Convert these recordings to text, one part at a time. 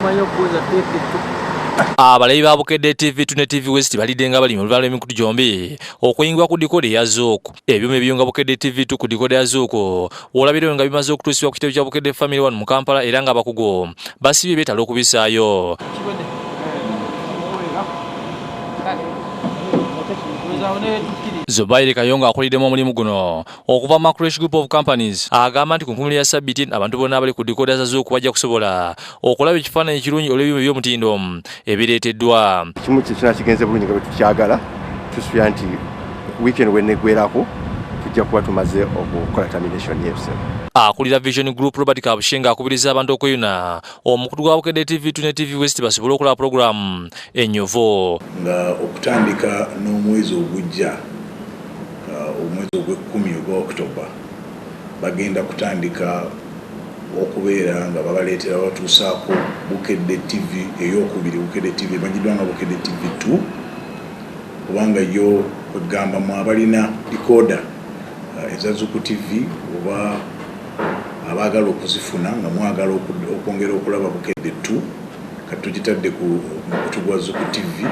Tumanyi okubuuza TV2. Abalabi ba Bukedde TV 2 ne TV West balidde nga balimi oluvannyuma lw'emikutu gyombi okuyingibwa ku dikoda eya Zuuku. Ebyuma ebiyunga Bukedde TV 2 ku dikoda ya Zuuku olabirewo nga bimaze okutuusibwa ku kitebe kya Bukedde Family wano mu Kampala era ng'abakugu basibye beetala okubisaayo. Zubairi Kayongo akuliddemu omulimu guno okuva Macresh Group of Companies agamba nti ku nkomerero ya ssabbiiti abantu bonna abali ku dikoda za Zuuku bajja kusobola okulaba ekifaananyi ekirungi olw'ebyuma eby'omutindo ebireeteddwa. Kimu kye kigenze bulungi nga bwe tukyagala, tusuubira nti weekend weneggwerako tujja kuba tumaze okukola termination y'ebisebo. Akulira Vision Group Robert Kabushenga akubiriza abantu okweyuna omukutu gwa Bukedde TV 2 ne TV West basobole okulaba pulogulaamu ennyuvu. Nga okutandika n'omwezi ogujja, omwezi ogw'ekkumi ogwa October, bagenda kutandika okubeera nga babaleetera babatuusaako Bukedde TV ey'okubiri, Bukedde TV emanyiddwa nga Bukedde TV 2, kubanga yo kwegamba mwe abalina decoder eza Zuku TV oba abaagala okuzifuna nga mwagala okwongera okulaba Bukedde 2, kati tugitadde ku mukutu gwa Zuku TV,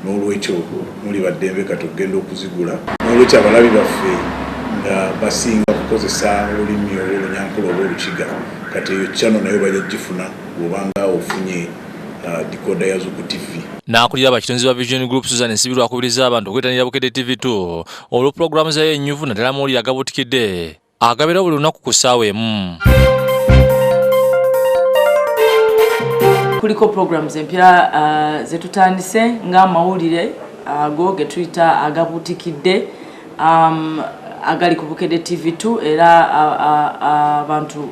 n'olwekyo muli baddembe kati okugenda okuzigula. N'olwekyo abalabi baffe nga basinga kukozesa olulimi oba Olunyankole oba Olukiga, kati eyo channel nayo bajja gifuna bw'obanga ofunye decoder ya Zuku TV. N'akulira abakitonzi ba Vision Group Susan Nsibirwa akubiriza abantu okwetanira Bukedde TV 2 olwa pulogulaamu zayo ennyuvu naddala amawulire agabuutikidde agabeera buli lunaku ku ssaawa emu. Kuliko programs empya zetutandise ng'amawulire ago getuyita agabuutikidde, agali ku Bukedde TV 2, era abantu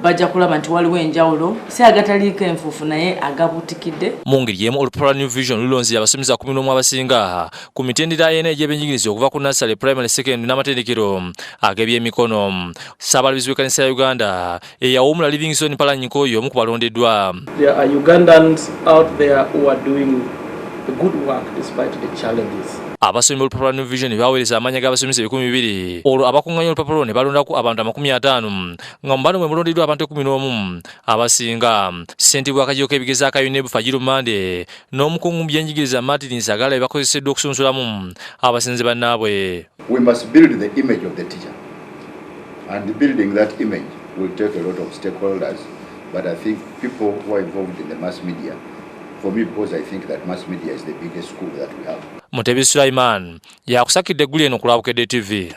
bajja kulaba nti waliwo enjawulo, si agataliiko enfuufu naye agabuutikidde. Mu ngeri y'emu, olupapula New Vision lulonze abasomesa 11 abasinga ku mitendera ena egy'ebyenjigiriza okuva ku nursery, primary, secondary n'amatendekero ag'ebyemikono. Ssaabalabirizi w'ekkanisa ya Uganda eyawummula Livingstone Mpalanyi Nkoyo omu ku balondeddwa. There are Ugandans out there who are doing good work despite the challenges. Abasomi b'olupapula New Vision baweereza amannya g'abasomesa 2000, olwo abakuŋŋaanya olupapula olwo ne balondako abantu 50, nga mu bano mwe mulondeddwa abantu 11 abasinga. Ssentebe w'akakiiko k'ebigezo aka UNEB Fajiru Mande n'omukungu mu byenjigiriza Martin Nsagala be bakozeseddwa okusunsulamu abasenze bannaabwe. We must build the image of the teacher, and building that image will take a lot of stakeholders, but I think people who are involved in the mass media, for me, because I think that mass media is the biggest school that we have. Mutebi Sulaiman yakusakidde eggulu eno ku lwa Bukedde TV.